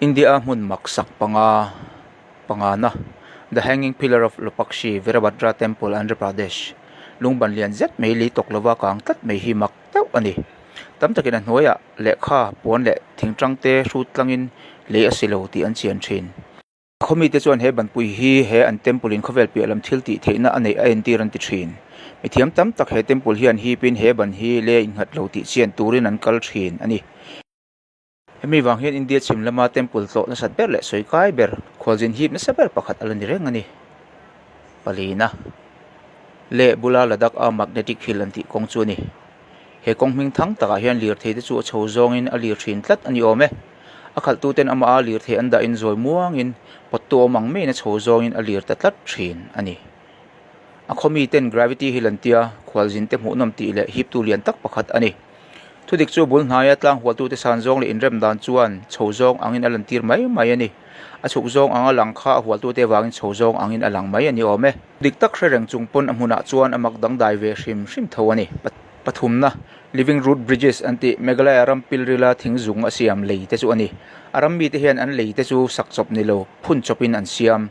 India-a hmun maksak panga pangana, The Hanging Pillar of Lopakshi, Virabhadra Temple, Andhra Pradesh, lungban lian zet mai lei tawk lova kang tlat mai hi mak deuh a ni. Tam takin a hnuaiah lehkha, puan leh thingtang te hrut tlangin lei a si lo tih an chian thin. A khaw mite chuan he banpui hi he an temple in khawvel piah lam thil tih theihna a neih a entir an ti thin. Mithiam tam tak he temple hian hipin he ban hi le innghat lo tih chian turin an kal thin a ni. Hemi vang hian India chhim lama temple tlawh nasat ber leh sawi kai ber, khualzin hip nasa ber pakhat a la ni reng a ni. Palina leh bula Ladakh a Magnetic Hill an tih kawng chu a ni. He kawng hming thang takah hian lirthei te chu a chho zawngin a lir thin tlat a ni awm e. A khalhtuten amaha lirthei an dahin zawi muangin pawttu awm ang maiin a chho zawngin a lir ta tlat thin a ni. A khaw miten Gravity Hill an tia, khualzin te hmuhnawm tih leh hiptu lian tak pakhat a ni. Thudik chu bul hnaia tlang hualtute san zawng leh inrem dan chuan chho zawng angin a lantir mai mai a ni. A chhuk zawng anga lang kha a hualtute avangin chho zawng angin a lang mai a ni awm e. Dik tak hre reng chung pawn a hmunah chuan a mak dangdai ve hrim hrim tho a ni. Pathumna, Living Root Bridges an tih Meghalaya ram pilrila thing zung a siam lei te chu a ni. A ram mite hian an lei te chu sak chawp ni lo, phun chawpin an siam.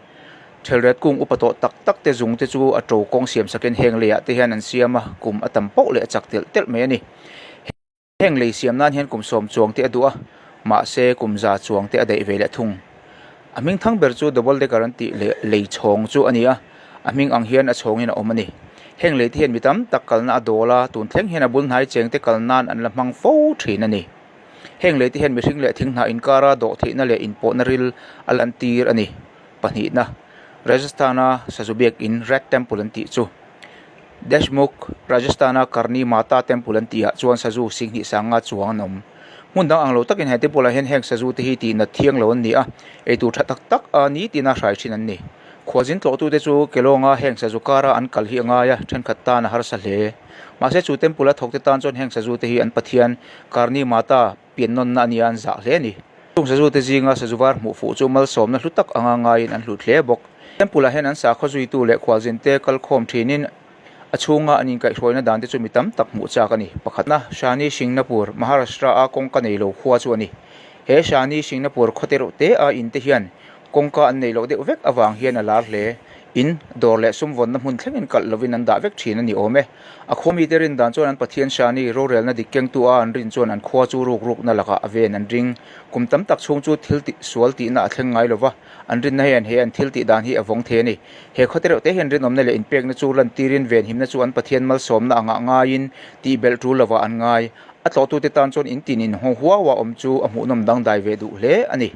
Thelret kung upa tawh tak tak te zung te chu a to kawng siam sakin heng leiah te hian an siam a, kum a tam pauh leh a chak telh telh mai a ni. Heng lei siam nan hian kum sawm chuang te a duh a, mahse kum za chuang te a daih ve leh thung. A hming thang ber chu double decker an tih leh lei chhawng chu a ni a, a hming ang hian a chhawngin a awm a ni. Heng lei te hian mi tam tak kalna a dawl a, tun thleng hian a bul hnai cheng te kal nan an la hmang fo thin a ni. Heng lei te hian mihring leh thing hnah inkara dawh theihna leh inpawhna ril a lantir a ni. Pahnihna, Rajasthan-a Sazu Biakin, Rat Temple an tih chu. Deshmukh, Rajasthan-a Karni Mata Temple an tihah chuan sazu singhnih sanga chuang an awm. Hmun dang ang lo takin he temple-ah hian heng sazu te hi tihnat thiang lo an ni a, eitur tha tak tak a nitina hrai thin an ni. Khualzin tlawhtute chu Kelawnga heng sazu kara an kal hi a ngai a, thenkhat tan a harsa hle. Mahse chu temple-a thawkte tan chuan heng sazu te hi an pathian Karni Mata, Piannawnna a nia an zah hle a ni. Chung sazute zinga sazu var hmuh fuh chu malsawmna hlu tak anga ngaiin an hlut hle bawk. Temple ah hian an sakhaw zuitu leh khualzinte kal khawm thinin a chhunga an inkaihhruaina dan te chu mi tam tak hmuh chak a ni. Pakhatna, Shani Shingnapur, Maharashtra-a kawngka nei lo khua chu a ni. He Shani Shingnapur khawte reuh te a in te hian Kawngka an nei loh deuh vek avang hian a lar hle. In, dawr leh sum vawnna hmun thlengin kalh lovin an dah vek thin a ni awm e. A khua mite rin dan chuan an Pathian Shani rorelna dik kengtu a an rin chuan an khua chu ruk rukna lakah a ven an ring. Kum tam tak chhung chu thil tih sual tihna a thleng ngai lova, an rinna hian he an thil tih dan hi a vawng thei a ni. He khaw te reuh te hian rinawmna leh inpekna chu lantirin venhimna chu an Pathian malsawmna angah ngaiin tih belh tul lovah an ngai. A tlawhtute tan chuan in tin inhawng huau a awm chu a hmuhnawm dangdai ve duh hle a ni.